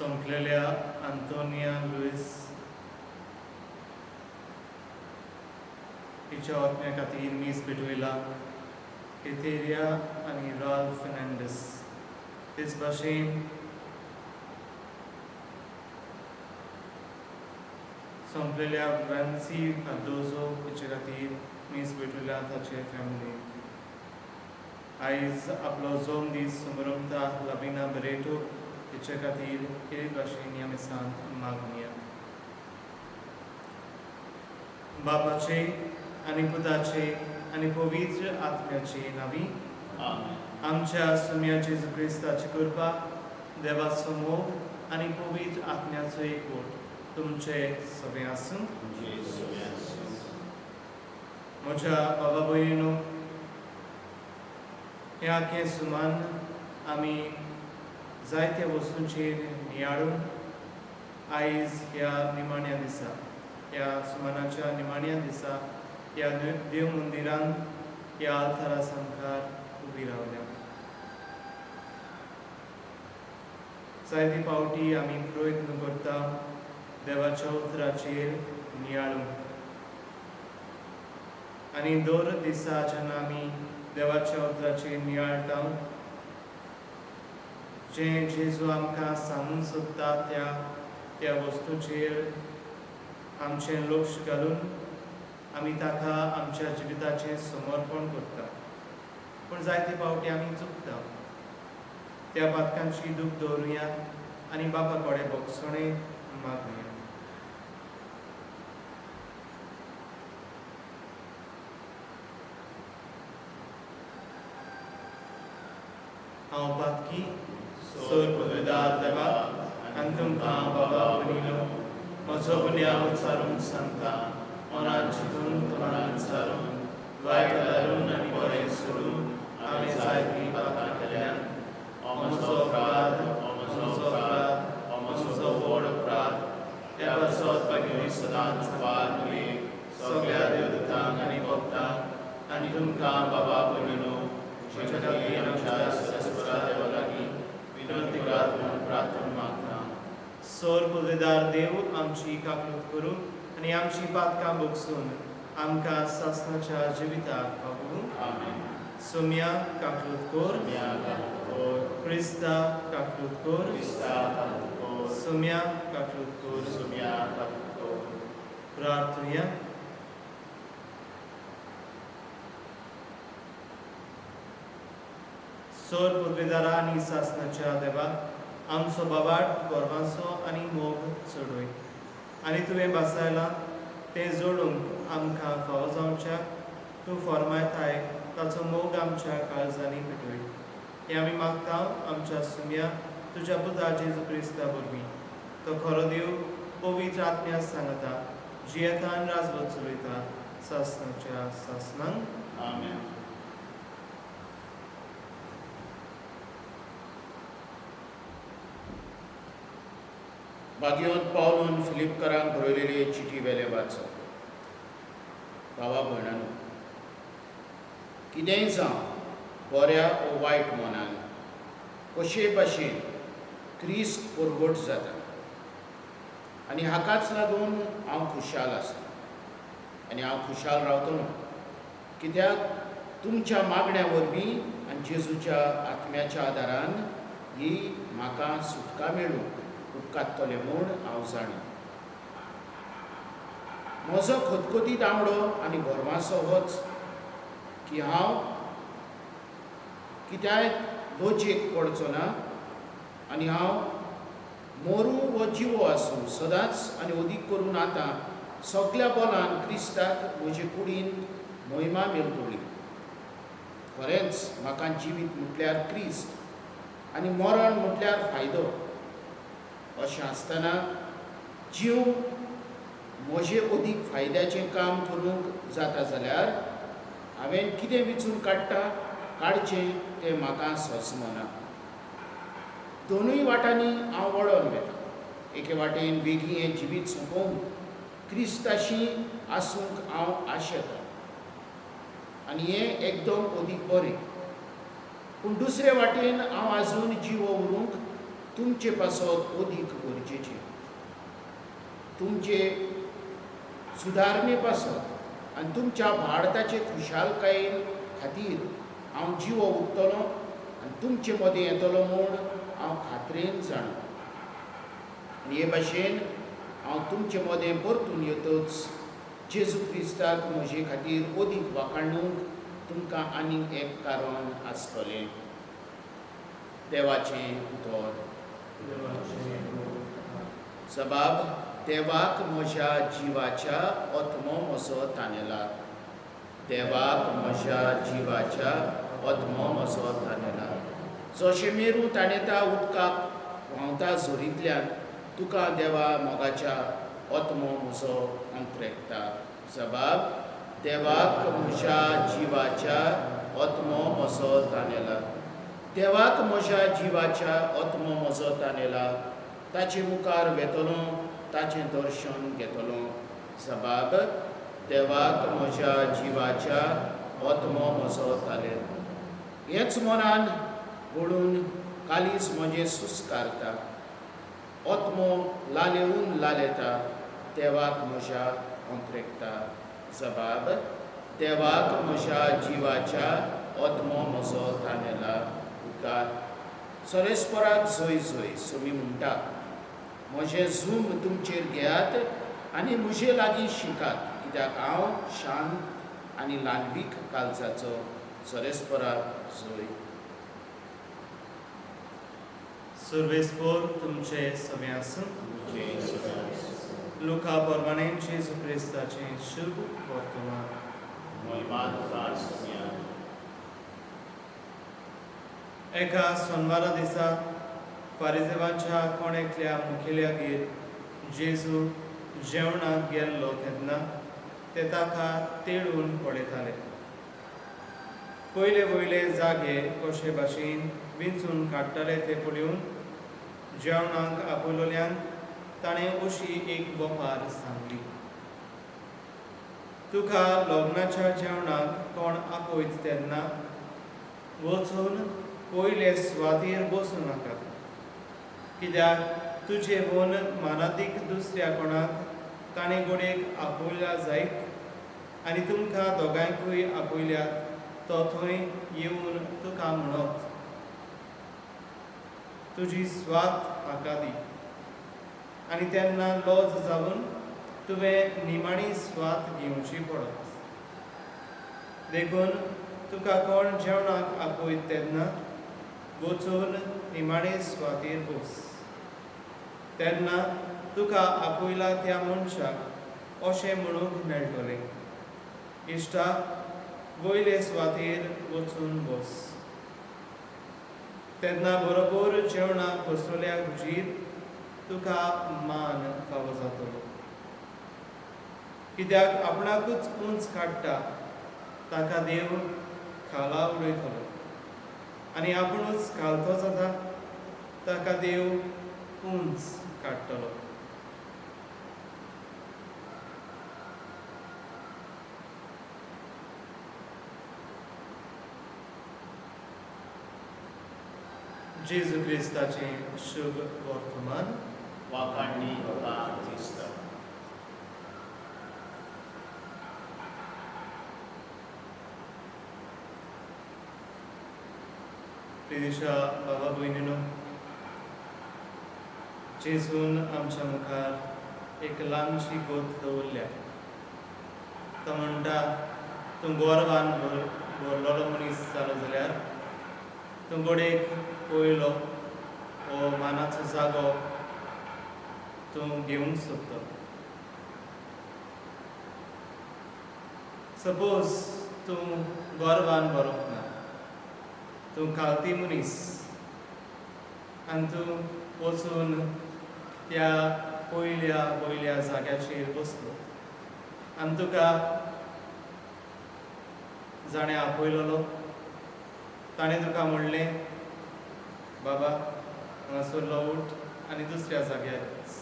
सोंपलेल्या Antonia Luis हिच्या आत्म्या खातीर मीस भेटवयला Etheria आनी राल्फ फेर्नांडीस. तेच भाशेन सोंपलेल्या वॅन्सी कार्दोजो हिचे खातीर मीस भेटवयला ताचे फॅमिली. आयज आपलो जोम दीस समरमता लविना बरेटो हिचे खातीर हे भाशेन ह्या मिसांत मागुया. बापाचे आनी पुताचे आनी पवित्र आत्म्याचे नांवी. आमेन. आमच्या सुम्या जेजू क्रिस्ताची कृपा, देवाचो मोग आनी पवित्र आत्म्याचो एकवट तुमचे सगळें आसूं. तुमचे सगळें आसूं. म्हज्या बाबा भयणीनो, हें आख्खें सुमान आमी जायत्या वस्तूंचेर नियाळून आयज ह्या निमाण्या दिसा, ह्या सुमानाच्या निमाण्या दिसा ह्या देव मंदिरान ह्या आल्तारा सामकार उबी रावल्या. जायते फावटी आमी प्रयत्न करता देवाच्या उतराचेर नियाळूंक आनी दर दिसा जेन्ना आमी देवाच्या उतराचेर नियाळटा, जें जेजू आमकां सांगूंक सोदता त्या त्या वस्तूचेर आमचें लक्ष घालून आमी ताका आमच्या जिविताचें समर्पण करता. पूण जायते फावटी आमी चुकता. त्या पातकांची दूख दवरुया आनी बापा कडेन भोगसणें मागुया. हांव पातकी सोर पदवेदार देवाक आनी तुमकां बाबा भयणीनो म्हजो गुन्यांव उच्चारून सांगता. मनान चिंतून, तोंडान उच्चारून, वायट घालून आनी बरें सोडून हांवें जायतीं पातकां केल्यात. हो म्हजो अपराध, हो म्हजो अपराध, हो म्हजो व्हड अपराध. त्या पासत भगिनी सदांच वार तुमी सगळ्या देवदूतांक आनी भक्तांक आनी तुमकां बाबा भयणीनो म्हज्या खातीर आमच्या सर्वेस्परा देवा लागीं विनंती करात म्हूण प्रार्थना मागता. सोर पदवेदार देव आमची काकूत करूं आनी आमची पातकां भोगसून आमकां सासणाच्या जिविताक पावूं. आमेन. सोम्या काकूत कोर. सोम्या काकूत कोर. क्रिस्ता काकूत कोर. क्रिस्ता काकूत कोर. सोम्या काकूत कोर. सोम्या काकूत कोर. प्रार्थुया. सोर पदवेदारा आनी सासणाच्या देवा, आमचो बाबाट गोरवांचो आनी मोग चडय आनी तुवें भासायलां तें जोडूंक आमकां फावो जावच्याक तूं फॉर्मायताय ताचो मोग आमच्या काळजांनी पेटय. हें आमी मागता आमच्या सुम्या तुज्या पुता जेजू क्रिस्ता वरवीं. तो खरो देव पवित्र आत्म्या सांगता जियेता आनी राजवट चलयता सासणाच्या सासणांक. आमेन. भाग्यवंत पावलून फिलिपकरांक बरयलेली चिटी वेलें वाचप. भावा भयणानो, कितेंय जावं, बऱ्या ओ वायट मनान कशे भाशेन क्रिस्त परगट जाता आनी हाकाच लागून हांव खुशाल आसा आनी हांव खुशाल रावतलो, कित्याक तुमच्या मागण्या वरवीं आनी जेजूच्या आत्म्याच्या आदारान ही म्हाका सुटका मेळूंक उपकारतलें म्हूण हांव जाणा. म्हजो खतखतीत दामडो आनी गोरवांचो होच की हांव कित्याक लजेक पडचो ना आनी हांव मोरूं वो जिवो आसूं सदांच आनी अदीक करून आतां सगल्या बलान क्रिस्ताक म्हजे कुडीन मोहिमा मेळटली. खरेंच म्हाका जिवीत म्हटल्यार क्रिस्त आनी मरण म्हटल्यार फायदो. अशें आसतना जीव म्हजे अदीक फायद्याचें काम करूंक जाता जाल्यार हांवें कितें विचून काडचें तें म्हाका सोंसना. दोनूय वाटांनी हांव वळोन वेता. एके वाटेन बेगीन हें जिवीत सोंपोवन क्रिस्ताशी आसूंक हांव आशेतां आनी हें एकदम अदीक बरें. पूण दुसरे वाटेन हांव आजून जिवो उरूंक तुमचे पासत अदीक गरजेचें. तुमचे सुदारणे पासत आनी तुमच्या भारताचे खुशालकाये खातीर हांव जिवो उरतलो आनी तुमचे मदें येतलो म्हूण हांव खात्रेन जाणा. आनी हे भाशेन हांव तुमचे मदें परतून येतच जेजू क्रिस्ताक म्हजे खातीर अदीक वाखाणूंक तुमकां आनीक एक कारण आसतलें. देवाचें उतर. सबाब देवाक म्हज्या जिवाच्या आत्मो म्हजो तानेला. देवाक म्हज्या जिवाच्या आत्मो म्हजो तानेला. जशें मेरू ताणेता उदकाक व्हांवता झरींतल्यान तुका देवा मोगाच्या आत्मो म्हजो अंतरेकता. जबाब देवाक म्हज्या जिवाच्या आत्मो म्हजो तानेला. देवाक म्हज्या जिवाच्या आत्मो म्हजो तानेला. ताचे मुखार वेतलो, ताचें दर्शन घेतलो. जबाब देवाक म्हज्या जिवाच्या आत्मो म्हजो तानेला. हेच मनान घडून कालीज म्हजें सुस्कारता, आत्मो लालेवन लालेता, देवाक म्हज्या अंतरेकता. जबाब देवाक म्हज्या जिवाच्या आत्मो म्हजो तानेला. उपकार सरेस्पराक जय जय. सोमी म्हणटा, म्हजें जूम तुमचेर घेयात आनी म्हजे लागीं शिकात, कित्याक हांव शांत आनी ल्हानवीक काळजाचो. सरेस्पराक जय. सुर्वेस्पोर तुमचे सगळे आसूं. लुका प्रमाणे जेजू क्रिस्ताचें शुभ वर्तमान. एका सोनवारा दिसा फारिजेवाच्या कोण एकल्या मुखेल्यागेर जेजू जेवणाक गेल्लो तेन्ना ते ताका तेळून पळयताले. पयले वयले जागे कशे भाशेन विंचून काडटाले ते पळोवन जेवणाक आपयलोल्यांक ताणें अशी एक वपार सांगली. तुका लग्नाच्या जेवणाक कोण आपयत तेन्ना वचून पयले सुवातेर बसूं नाका, कित्याक तुजे वन मानादीक दुसऱ्या कोणाक ताणें गोडयेक आपयल्या जायत आनी तुमकां दोगांयकूय आपयल्यात तो थंय येवन तुका म्हणत, तुजी स्वात हाका दी. आनी तेन्ना लज जावन तुवें निमाणी स्वात घेवची पडत. देखून तुका कोण जेवणाक आपयत तेन्ना वचून निमाणे सुवातेर बस. तेन्ना तुका आपयला त्या मनशाक अशें म्हणूंक मेळटलें, इश्टा वयले सुवातेर वचून बस. तेन्ना बरोबर जेवणाक बसलेल्या हुजीर तुका मान फावो जातलो. कित्याक आपणाकूच उंच काडटा ताका देव खाला उडयतलो आनी आपुणूच खालतो जाता ताका देव उंच काडटलो. जेजू क्रिस्ताचें शुभ वर्तमान. वाखाणणी तुका क्रिस्ता. प्रिदिशा बाबा भयणीनो, जेजून आमच्या मुखार एक ल्हानशी गोत दवरल्या. तो म्हणटा, तूं गोरवान भरलेलो मनीस जालो जाल्यार तूं गोडेक पयलो हो मानाचो जागो तूं घेवंक सोदता. सपोज तूं गोरवान भरोंक ना, तूं खालती मनीस आनी तूं वचून त्या पयल्या वयल्या जाग्याचेर बसलो आनी तुका जाणें आपयलोलो ताणें तुका म्हणलें, बाबा हांगासरलो उठ आनी दुसऱ्या जाग्यार वच,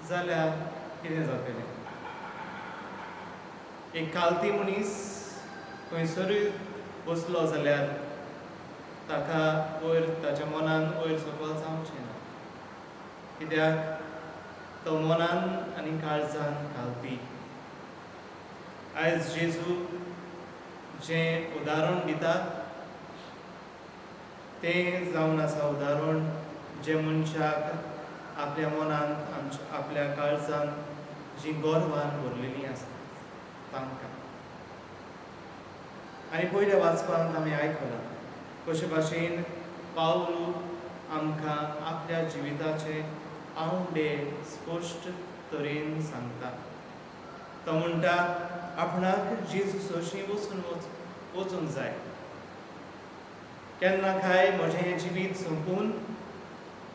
जाल्यार कितें जातलें? एक खालती मनीस खंयसरूय बसलो जाल्यार ताका वयर ताच्या मनान वयर सकयल जावचें ना, कित्याक तो मनान आनी काळजान घालपी. आयज जेजू जें उदाहरण दिता तें जावन आसा उदाहरण जें मनशाक आपल्या मनान आमच्या आपल्या काळजान जीं गर्वान भरलेलीं आसा तांकां. आनी पयल्या वाचपांत आमी आयकलां कशे भाशेन पावलू आमकां आपल्या जिविताचे आवंडे स्पश्ट तरेन सांगता. तो म्हणटा आपणाक जेजू सरशीं वचून वचूंक जाय. केन्ना काय म्हजें हें जिवीत सोंपून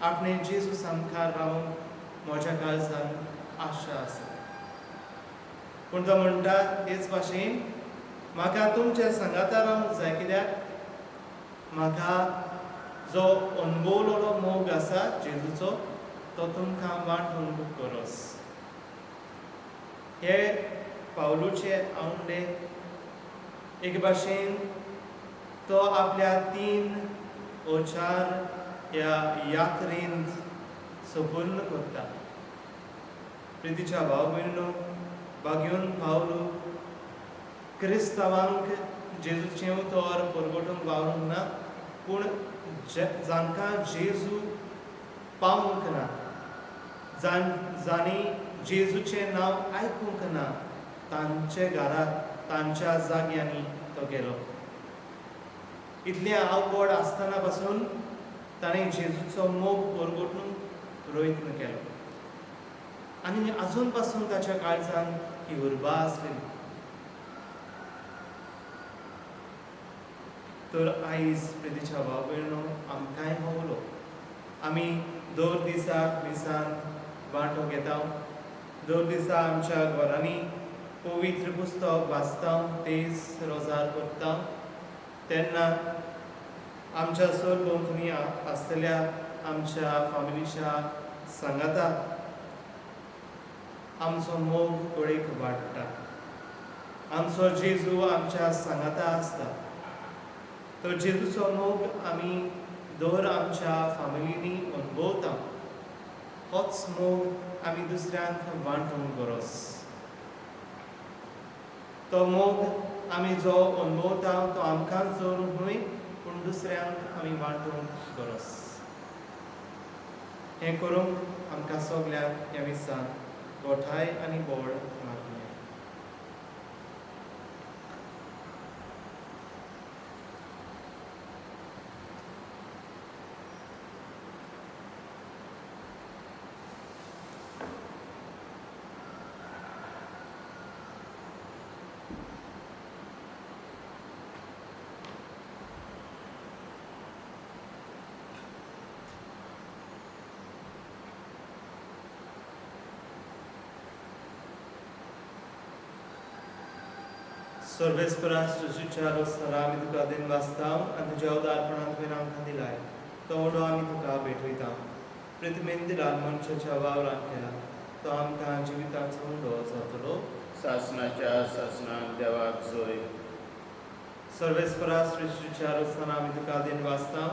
आपणें जेजू सामकार रावंक म्हज्या काळजान आशा आसा. पूण तो म्हणटा तेच भाशेन म्हाका तुमच्या सांगाता रावंक जाय, कित्याक म्हाका जो अणभवलेलो मोग आसा जेजूचो तो तुमकां वांटूंक गरज. हे पावलूचे आवंडे एक भाशेन तो आपल्या 3 ओ 4 ह्या यात्रेंत संपूर्ण करता. प्रितीच्या भाव भयणीनो, बागेवन पावलू क्रिस्तांवांक जेजूचें उतर परगटूंक वावरूंक ना, पूण जांकां जेजू पावूंक ना, जांणी जेजूचें नांव आयकूंक ना, तांचे घरा तांच्या जाग्यांनी तो गेलो. इतलें आवड आसतना पासून ताणें जेजूचो मोग परगटूंक प्रयत्न केलो आनी आजून पासून ताच्या काळजान ही उर्बा आसलेली. तर आयज प्रितीच्या भाव भयणो आमकांय हो उलो आमी दर दिसा मिसान वांटो घेता, दर दिसा आमच्या घरांनी पवित्र पुस्तक वाचता, तेज रोजार करता, तेन्ना आमच्या सरभोंवतणी आसतल्या आमच्या फामिलीच्या सांगाता आमचो मोग कळीक वाडटा, आमचो जेजू आमच्या सांगाता आसता. तो जेजूचो मोग आमी दर आमच्या फामिलींनी अणभवता, होच मोग आमी दुसऱ्यांक वांटूंक गरज. तो मोग आमी जो अणभवता तो आमकांच दवरूंक न्हय, पूण दुसऱ्यांक आमी वांटूंक गरज. हें करूंक आमकां सगल्यांक ह्या विसान गोठाय आनी गोड मागुया. सर्वेस्परा सृश्टीच्या रोस्तारा आमी तुका दिन वाचता आनी तुज्या उदारपणान तुवें आमकां दिलाय तो उडो आमी तुका भेटयता. प्रतिमेन दिला मनशाच्या वावरान केला तो आमकां जिविताचो उडो जातलो. सासनाच्या सासनाक देवाक जोय. सर्वेस्परा सृश्टीच्या रोस्तारा आमी तुका दिन वाचता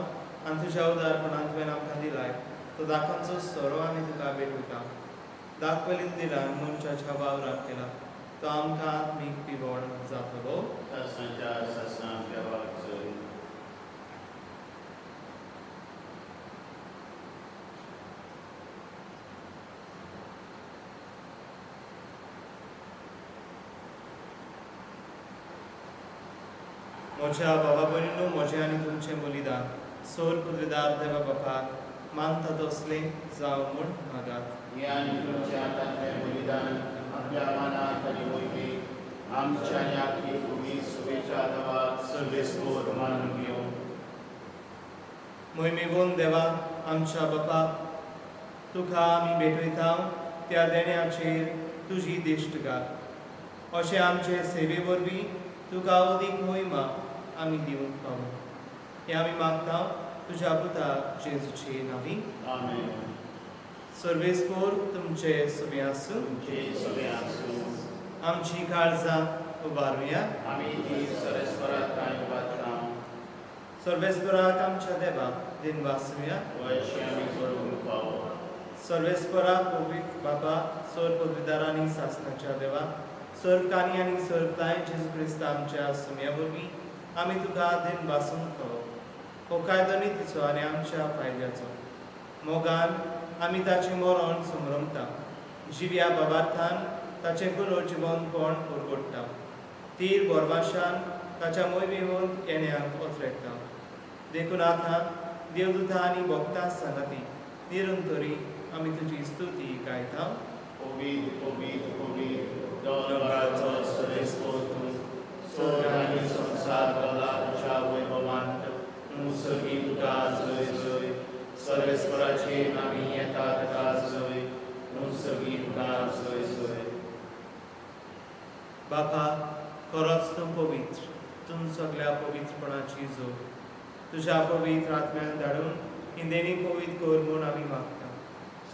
आनी तुज्या उदारपणान तुवें आमकां दिलाय तो दाखांचो सोरो आमी तुका भेटयता. दाखवलीन दिला मनशाच्या वावरान केला तो आमकां आत्मीक पिवण जातलो. सासनाच्या सासनाक देवाक जोय. म्हज्या बाबा भयणीनो, म्हजें आनी तुमचें बलिदान सोर पुद्रेदार देवा बापाक मानता तसलें जावं म्हूण मागात. हें आनी तुमच्या हातांतलें बलिदान आपल्या मानाक आनी मोहिमेक आमच्या आनी आखी भुमी सुबेच्या देवाक सर्वेस्पोर मानून घेवं. मोहिमेवोन देवा आमच्या बापा, तुका आमी भेटयता त्या देण्याचेर तुजी दिश्ट घाल, अशें आमचे सेवे वरवीं तुका अदीक मोहिमा आमी दिवंक पावूं. हें आमी मागता तुज्या पुता जेजूचे नांवी. आमेन. सर्वेस्पोर तुमचे सगळें आसूं. तुमचे सगळें आसूं. आमची काळजां उबारुया. आमी ती सरस्परात कांय उबारता. सर्वेस्पराक आमच्या देवाक दिनवासुया. वयशी आमी करूंक फावो. सर्वेस्परा पवित्र बाबा, सर्व पदवीदार आनी सासणाच्या देवा, सर्व कानी आनी सर्व ताय जेजू क्रिस्त आमच्या सुम्या वरवीं आमी तुका दिनवासूंक फावो. हो कायदो नितीचो आनी आमच्या फायद्याचो. मोगान आमी ताचें मरण समरमता, जिव्या बाबार्थान ताचें पुनर्जिवनपण परगोडटा, तीर बोरवाशान ताच्या मोहिमेहून येण्याक ओथरेता. देखून आतां देवदूता आनी भक्तां सांगाती निरंतरी आमी तुजी स्तुती गायता. पवित्र पवित्र पवित्र दोनोराचो सर्वेस्पर तूं, स्वर्ग आनी संवसार भरला तुज्या वैभवान. तूं सर्गी तुका जय जय. सर्वेस्पराचे नामी येता ताका जय. तूं सर्गी तुका जय जय. बापा, खरोच तूं पवित्र, तूं सगल्या पवित्रपणाची जोड. तुज्या पवित्र आत्म्यान धाडून ही देणी पवित्र कर म्हूण आमी मागता,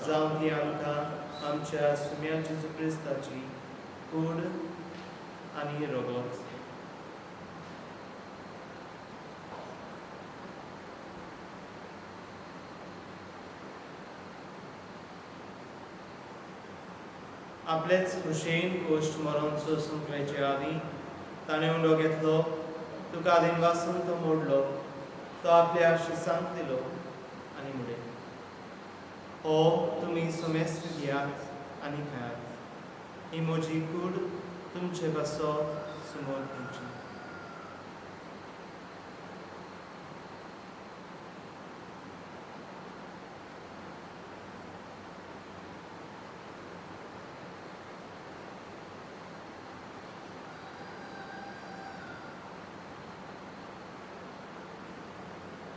जावं ती आमकां आमच्या सुम्या जेजू क्रिस्ताची कूड आनी रगत. आपलेच खुशेन कोश्ट मरण सोसूंक मेळचे आदीं ताणें उंडो घेतलो, तुका दिनवासून तो मोडलो, तो आपल्या शिसांक दिलो आनी म्हणलें, हो तुमी समेस्त घेयात आनी खायात, ही म्हजी कूड तुमचे पासत सुमोर दिवची.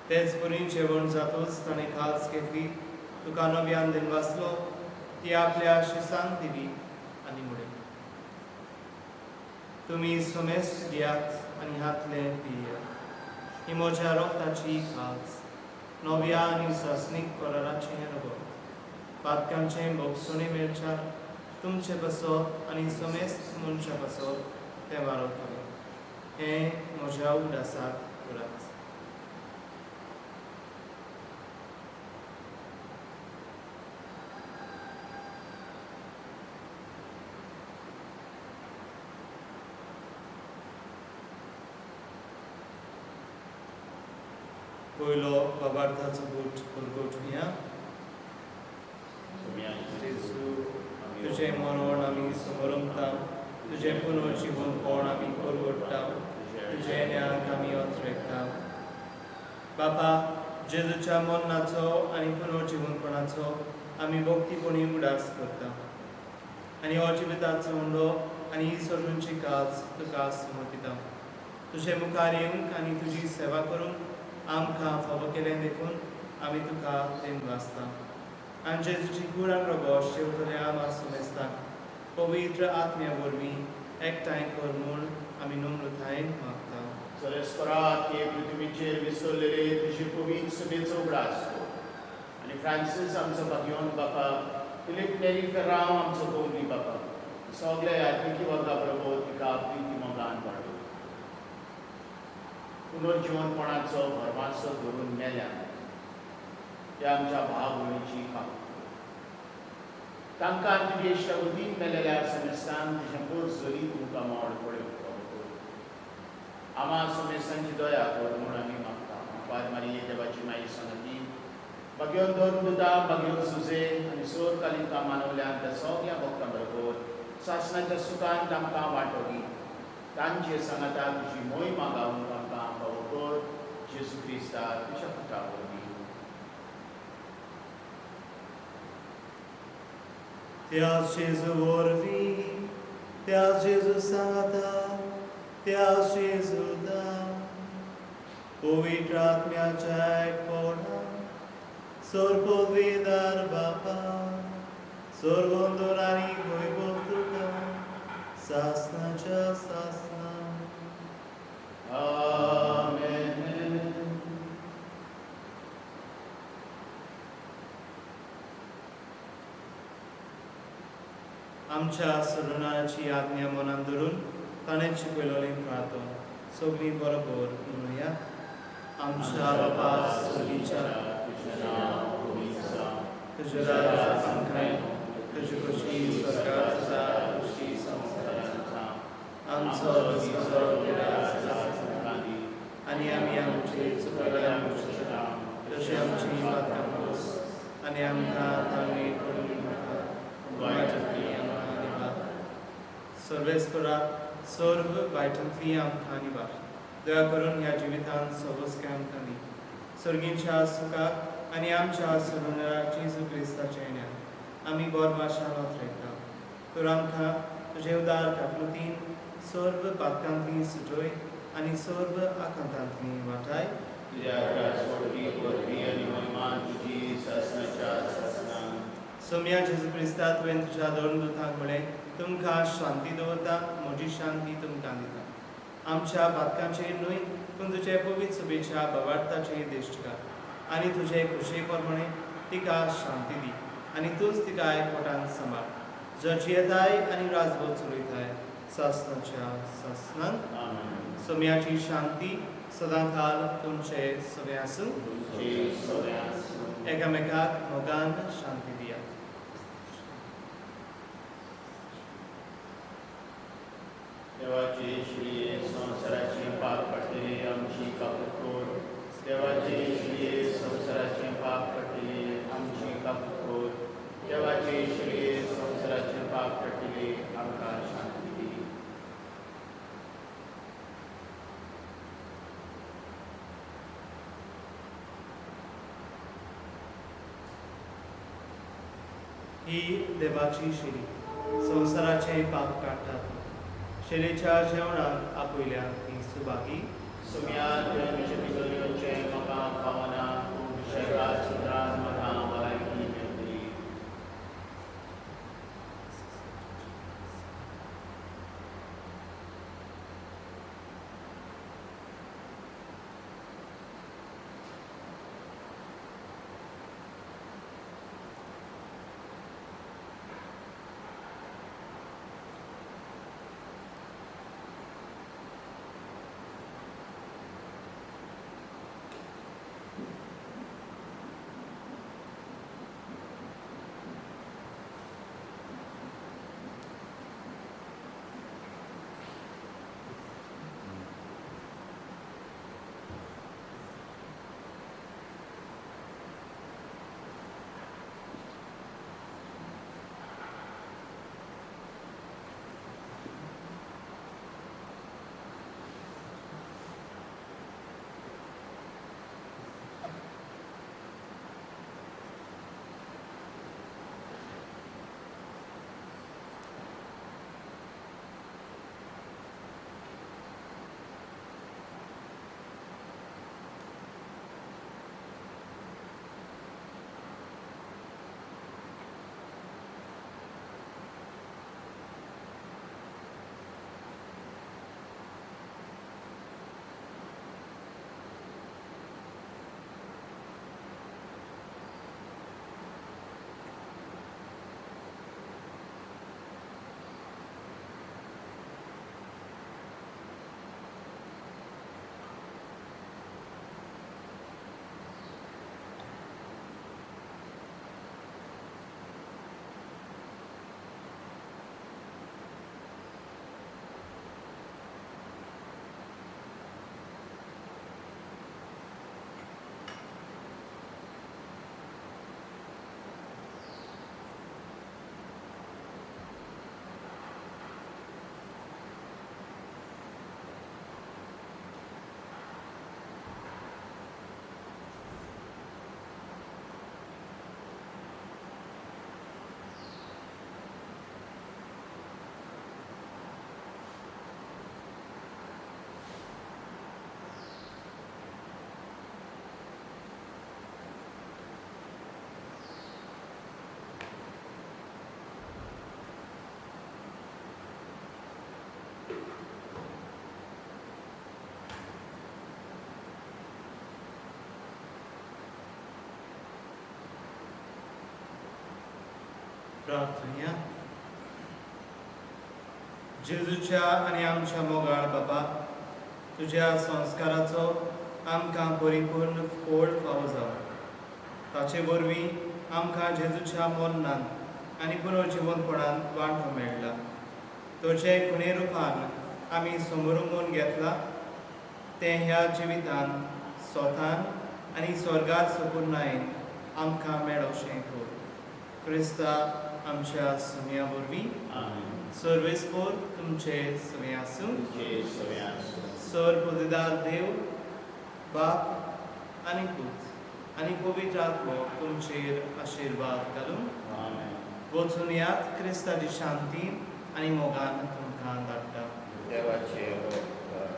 तेच परी जेवण जातूच ताणें खास घेतली, तुका नव्यान दिनवासलो, ती आपल्या शिसांक दिली आनी म्हणलें, तुमी समेस्त घेयात आनी हातलें पियात, ही म्हज्या रोगताची खास नव्या आनी सासणीक कराराचें रगत, पातकांचें भोगसणें मेळच्या तुमचे पासत आनी समेस्त मनशा पासत तें वारवतलें. हें म्हज्या उडासाक करात. पयलो बाबार्थाचो बूट परगटुया. जेजू, तुजें मरण आमी समरमता, तुजें पुनर्जिवनपण आमी परगट्टा, तुजें ज्ञान आमी अत्रेकता. बापा, जेजूच्या मरणाचो आनी पुनर्जिवनपणाचो आमी भक्तीपणी उडास करता आनी हो जिविताचो उंडो आनी ही सोडूनची काज तुका समर्पिता. तुजे मुखार येवंक आनी तुजी सेवा करूंक आमकां फावो केलें देखून आमी तुका दिनवासता. आनी जेजूची कूड आनी रगत शेवटल्या आमा समेस्ताक पवित्र आत्म्या वरवीं एकठांय कर म्हूण आमी नम्रतायेन मागता. सर्वेस्परा, ते पृथ्वीचेर विसरलेले तुजे पवित्र सभेचो उगडास कर आनी फ्रांसीस आमचो भाग्यवंत बापा, फिलीप नेरी फेर्रांव आमचो कवली बापा, सगल्या यात्रिकी वर्गा बरोबर तिका प्रिती मोगान वाडो. पुनर्जिवनपणाचो भरमासो धरून मेल्या त्या आमच्या भाव भयणीची काम तांकां तुजे इश्टागतीन मेलेल्या समेस्तांक तुजें पोर जरी तुमकां मोड पळोवंक. आमा समेस्तांची दया कर म्हूण आमी मागता. पाद मारिये देवाची माई सांगती, भाग्योन धर्मदुता, भाग्योन सुजे आनी सोर कालिका मानवल्यान त्या सगळ्या भक्तां बरोबर सासणाच्या सुखान तांकां वांटो दी. तांचे सांगाता तुजी मोहिमा गावूंक आमकां फावो कर, जेजू क्रिस्ता तुज्या पुता वरवीं. त्या जेजू वरवीं, त्या जेजू सांगाता, त्या जेजूदा पवित्र आत्म्याच्या एकपणान सर्ववेदार बापा, सर्वंदर आनी वैभव तुका सासणाच्या सासणा. आमेन. आमच्या सोडणाची आज्ञा मनान धरून ताणें शिकयलेली प्रार्थना सगळीं बरोबर म्हणुया. आमच्या बापा स्वर्गीच्या, तुजें राज आमकां येवं, तुजी खोशी स्वर्गात जाता तशी संवसारांत जावं. आमचो दिसाचो गिरास आज आमकां दी, आनी आमी आमचे चुकल्यार पुसता तशें आमची पातकां पुस, आनी आमकां तांणी पडून नाका, वायटांतली आमकां निवार. सर्वेस्परा सर्व वायटांतली आमकां निवार. दया करून ह्या जिवितांत सवस्के आमकां दी, सर्गींच्या सुखाक आनी आमच्या सोडून जेजू क्रिस्ताच्या येण्याक आमी बोरमाशान वापरयता. तर आमकां तुजे उदार काकलुतीन सर्व पातकांतली सुटय आनी सर्व आकांतांतली वाटाय. सोम्या जेजू क्रिस्ता, तुवें तुज्या दोन दुतांक म्हळें, तुमकां शांती दवरता, म्हजी शांती तुमकां दिता. आमच्या पातकांचेर न्हय पूण तुजे पवित्र सभेच्या बवार्थाचेर दिश्ट घाल आनी तुजे खुशे प्रमाणे तिका शांती दी आनी तूंच तिका एकवटान सांबाळ, जो जियेताय आनी राजवट चलयताय सासनाच्या सासनान. सोम्याची शांती सदांकाल तुमचे सगळे आसूं. एकामेकाक मोगान शांती दिया. देवाचे श्री संवसाराचे पाप काडटले आमची काकूट कर. देवाचे श्री संवसाराचे पाप काडटले आमची काकूट कर. देवाचे श्री संवसाराचे पाप काडटले आमकां शांती दी. ही देवाची शिरी संवसाराचे पाप काडटात. शिरेच्या जेवणाक आपयल्या ती सुभागी. सुम्या तुवें म्हजे भितर येवचें म्हाका फावना, पूण शेकात सुद्रान म्हाका भलायकी मेळटली. प्रार्थना. जेजूच्या आनी आमच्या मोगाळ बाबा, तुज्या संस्काराचो आमकां परिपूर्ण फळ फावो जावं. ताचे वरवीं आमकां जेजूच्या मरणान आनी पुनर्जिवनपणान वांटो मेळ्ळा. तुजे खुणे रुपान आमी समरुमून घेतला तें ह्या जिवितान स्वतान आनी स्वर्गार सपूर्णायेन आमकां मेळोशें कर. क्रिस्ता आमच्या सुम्या वरवीं. आमेन. सर्वेस्पोर तुमचे सुमे आसूं. तुमचे सगळे आसूं. सर पुदेदार देव बाप आनी पूत आनी पवित्र आत्मो तुमचेर आशिर्वाद घालूं. आमेन. वचून यात, क्रिस्ताची शांती आनी मोगान तुमकां धाडटा. देवाचे उपकार.